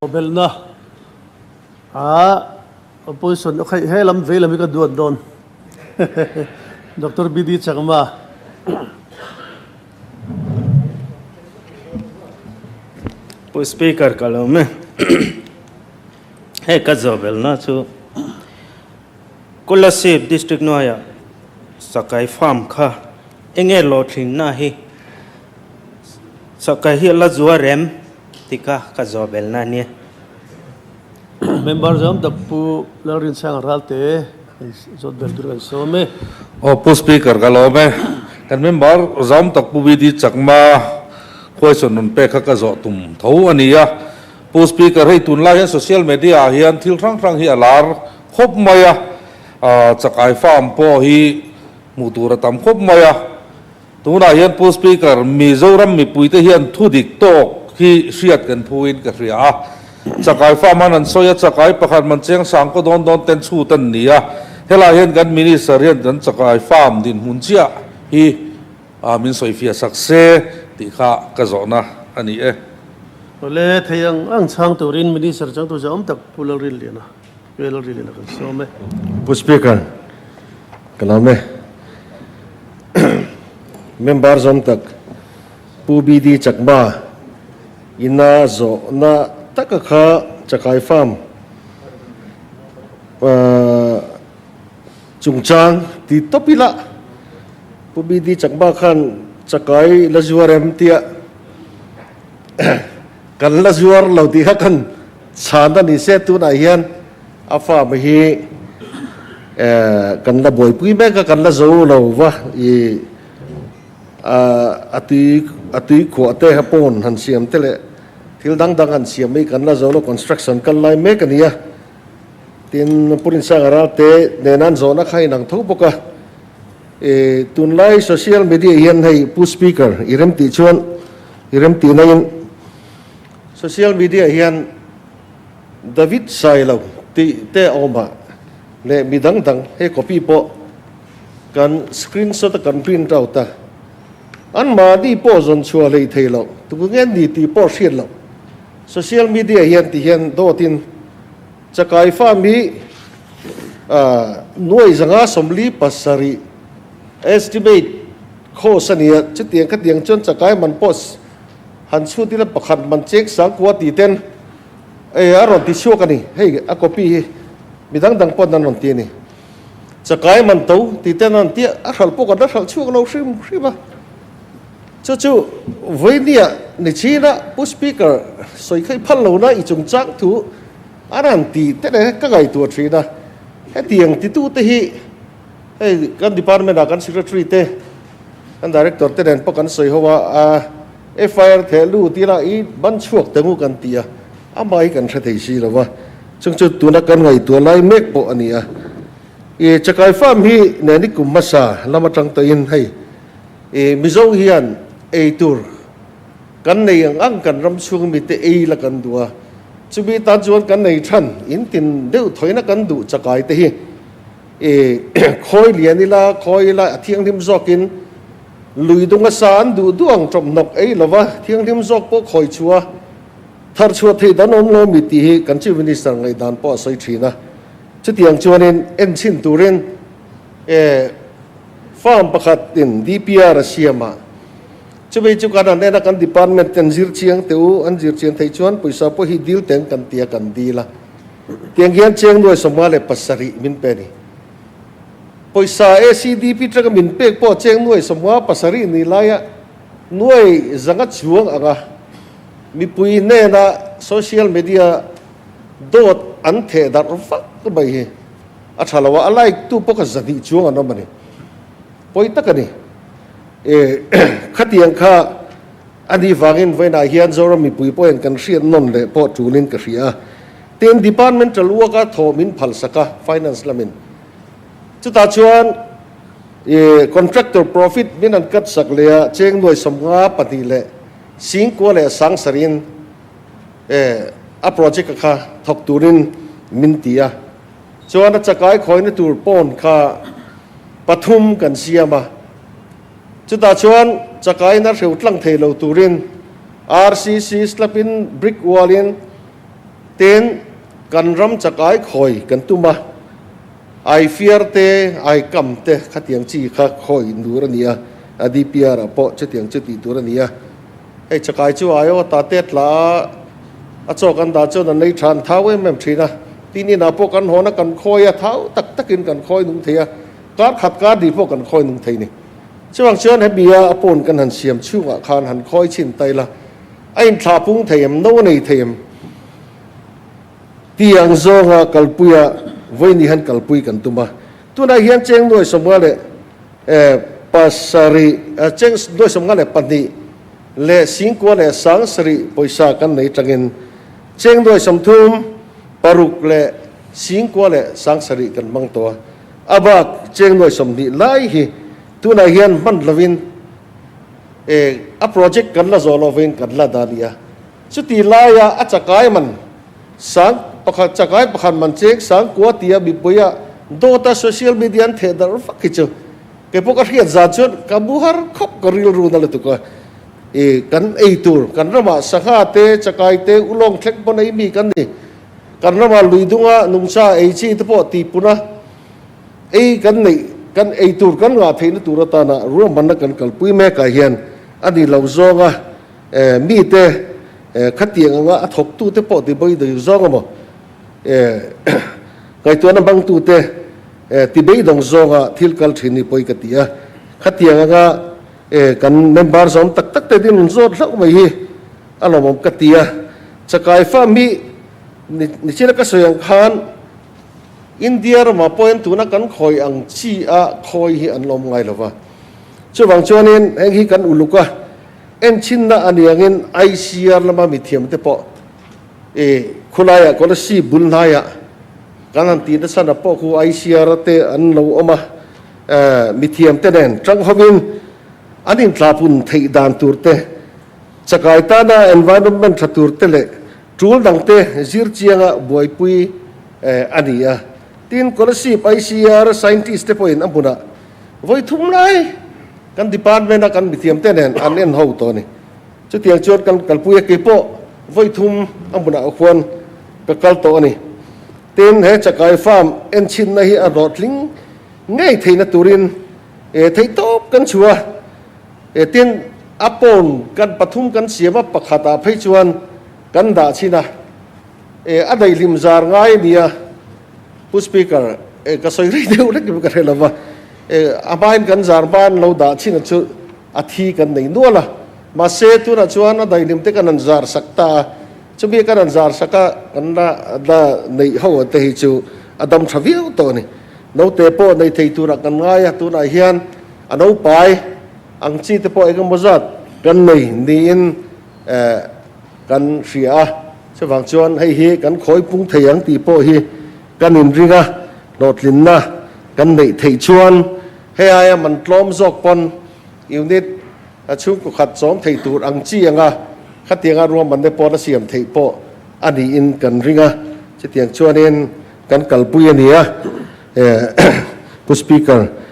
Belhna ah Opposition a khaih he lam vei lam hi ka duat dawn Doctor BD Chakma. Pu Speaker ka lo me hei ka zawh belhna chu Kolasib District hnuaiah Sakai Farm kha enge hlawhtlinna hi Sakai hi a la zuar em? Ti kha ka zawh belhna a nia. Member zawm tak Pu Lalrinsanga Ralte kan zawt ber tur kan sawm e. Aw Pu Speaker ka lawm e. Kan member zawm tak Pu BD Chakma question rawn pek kha ka zawh tum tho a ni a. Pu Speaker hei tunlai hian social media ah hian thil hrang hrang hi a lar khawp mai a, chakai farm pawh hi hmuh tur a tam khawp mai a. Tunah hian Pu Speaker, Mizoram mipuite hian thu dik tawk hi hriat kan phuin ka hria a. Chakai farm an an sawi a, chakai pakhat man cheng sang kaw dawn dawn ten chhut an ni a. Helai hian kan Minister hian kan chakai farm dinhmun chiah hi min sawifiah sak se tih kha ka zawhna a ni e. Awle, thei ang ang chhang turin Minister changtu zahawm tak Pu Lalrinliana, Pu Lalrinliana kan sawm e. Pu Speaker, ka lawm e. Member zawm tak Pu BD Chakma ina zawhna taka kha Chakai Farm chungchang ti tawp ila Pu BD Chakma khan Chakai la zuar em tia kan la zuar lo tih kha kan chhan a ni se tunah hian A farm hi kan la buaipui mek a, kan la zo lo va, i a tui a tui khuah te a pawn han siam te leh thil dang dang han siam mai kan la zo lo, construction kal lai mek a ni a. Tin, Pu Rinsanga Ralte nena an zawhna kha inang tho bawk a, i tunlai social media hian hei Pu Speaker i remtih chuan i remtih naiin social media hian David Sailo tih te a awm a, leh mi dang dang he copy pawh kan screenshot a kan print out a, an mahni pawh zawn chhuah hlei thei loh, tu nge ni tih pawh hriat loh. Social media hian ti hian dawtin chakai farm hi nuai zanga 47 estimate cost a nia, chutiang khatiang chuan chakai man pawh han chhut ila pakhat man cheng sangkua tih ten E, a rawn ti chhuak a ni. Hei, a copy hi mi dang dang pawn an rawn ti a ni. Chakai man to ti ten an ti a, a hralh pawh kan la hralh chhuak lo hrim hrim a. Chu chu vawinia ni china Pu Speaker sawi kha i phal lo na i chungchang thu an han ti te leh ka ngaihtuah thin a. Hetiang titute hi hei kan department ah kan secretary te, kan director te nen pawh kan sawi ho a, a. FIR theh lut ila i ban chhuak teh ngu kan ti a, amah hi kan hre thei si lo va, chung chu tuna kan ngaihtuah lai mek pawh a ni a. I Chakai Farm hi nen i kum hmasa lam atang tawhin hei i Mizo hian ei tur kan nei ang ang kan ram chhung mite ei la kan duh a, chumi tan chuan kan nei than in tin deuh thawina kan duh Chakai te hi i khawi lian ila khawi ila a thianghlim zawkin Lui dung a sa an duh duh ang tawmhnawk ei lova thianghlim zawk pawh khawi chhuah thar chhuah theih dan awm lo mi tih hi kan Chief Minister ngaihdan pawh a sawi thin a. Chutiang chuanin en chhin turin e farm pakhat in DPR a siam a, chumi chu kan han en a kan department ten zir chiang teh u, an zir chian theih chuan pawisa pawh hi dil teng kan ti a kan dil a. Tiang hian cheng nuai 57 min pe a ni. Pawisa ACDP tanga min pek pawh cheng nuai 57 ni laia nuai zanga chuang anga mipui hnena social media dawt an theh darh vak mai hi a tha lo a, a like tu pawh kha 200 chuang an awm a ni. Pawi tak a ni. E khatiang kha a nih vangin vawiinah hian Zoram mipui pawhin kan hriat nawn leh pawh tulin ka hria a. Tin, departmental work a thawh min phalsak a, finance lamin. Chutah chuan i contractor profit min an cut sak leh a, cheng nuai 52 leh singkua leh sangsarin a project a kha thawk turin min ti a. Chuan a chakai khawina tur pawn kha pathum kan siam a. Chutah chuan chakai na hreu tlang thei lo turin RCC slab in brick wall in. Tin, kan ram chakai khawi kan tum a, ai fiar te, ai kam te khatiang chi kha khawi nur a ni a, a DPR ah pawh chutiang chu tih tur a ni a. Hei chakai chu ai aw ta te tla a, a chaw kan dah chuan an lei tha an thau em em thin a. Tin, inah pawh kan hawn a, kan khawi a, thau tak takin kan khawi nung thei a, kar khat kar ni pawh kan khawi nung thei ni. Chuvang chuan hemi a a pawn kan han siam chhungah khan han khawi chhin ta ila, A inthlah pung thei em? No a nei thei em? Ti ang zawnga kalpuia vawiin han kalpui kan tum a. Tunah hian cheng nuai sawmnga leh pasarih, cheng nuai sawmnga leh pahnih leh singkua leh sangsarih pawisa kan nei tangin cheng nuai sawmthum paruk leh singkua leh sangsarih kan hmang tawh a. A bak cheng nuai 20 lai hi tunah hian hman lovin E, a project kan la zawh lovin kan la dah nia. Chuti laia a chakai man sang pakhat chakai pakhat man cheng sang kua tia mipuia dawta social media an theh darh vak hi chu kei pawh ka hriat zan chuan ka bu har khawp ka rilru na lutuk a. E, kan ei tur kan ramah sangha te chakai te ulawng thleng pawn ei mi kan ni. Kan ramah lui dunga nungcha ei chi te pawh tihpuna Ei kan neih, kan ei tur kan ngah theihna tur atana ruahmanna kan kalpui mekah hian a ni lo zawnga mite khatiang anga a thawktute pawh tibeidawih zawng emaw ngaihtuahna hmangtute tibeidawng zawnga thil kal thin ni pawi ka ti a. Khatiang anga kan member zawm tak tak te din zawt hlauh mai hi a lawmawm ka ti a. Chakai farm hi nichina ka sawi ang khan, India ramah pawhin tuna kan khawi ang chi a khawi hi an lawm ngai lo va. Chuvang chuanin heng hi kan uluk a, enchinna a ni angin ICR lama mithiamte pawh i khulaiah Kolasi bul hnaiah kan han tih nasa na pawh khu ICR te an lo awm a, mithiamte nen tang hovin an intlahpun theih dan tur te, chakai tana environment tha tur te leh Tul dangte zir chianga buaipui a ni a. Tin, Kolasib ICR scientist te pawhin a hmunah vawi thum lai kan department a kan mithiam te nen an en ho tawh a ni. Chutiang chuan kan kalpui a, kei pawh vawi thum a hmunah khuan ka kal tawh a ni. Tin, he chakai farm enchhinna hi a hlawhtling ngei theihna turin theihtawp kan chhuah a. Tin, a pawn kan pathum kan siam a, pakhatah phei chuan kan dah chhin a, e a daihlim zar ngai a nia, Pu Speaker, e ka sawi rei deuh hlek em ka hre lo va, e a hmain kan zar hma an lo dah chhin a chu a thi kan nei nual a, mahse tunah chuan a daihlim te kan han zar sak ta a, chumi kan han zar sak a kan la la neih ho te hi chu a dam tha viau tawh a ni. Naute pawh nei thei turah kan ngai a, tunah hian A naupai ang chi te pawh engemaw zat kan nei niin kan hria a, chuvang chuan hei hi kan khawi pung thei ang tih pawh hi kan inring a, hlawhtlinna kan neih theih chuan hei aia man tlawm zawk pawn unit a chhungkaw khat chawm thei tur ang chi anga khatianga ruahmanna pawh la siam theih pawh a niin kan ring a, chutiang chuanin kan kalpui a ni a, Pu Speaker.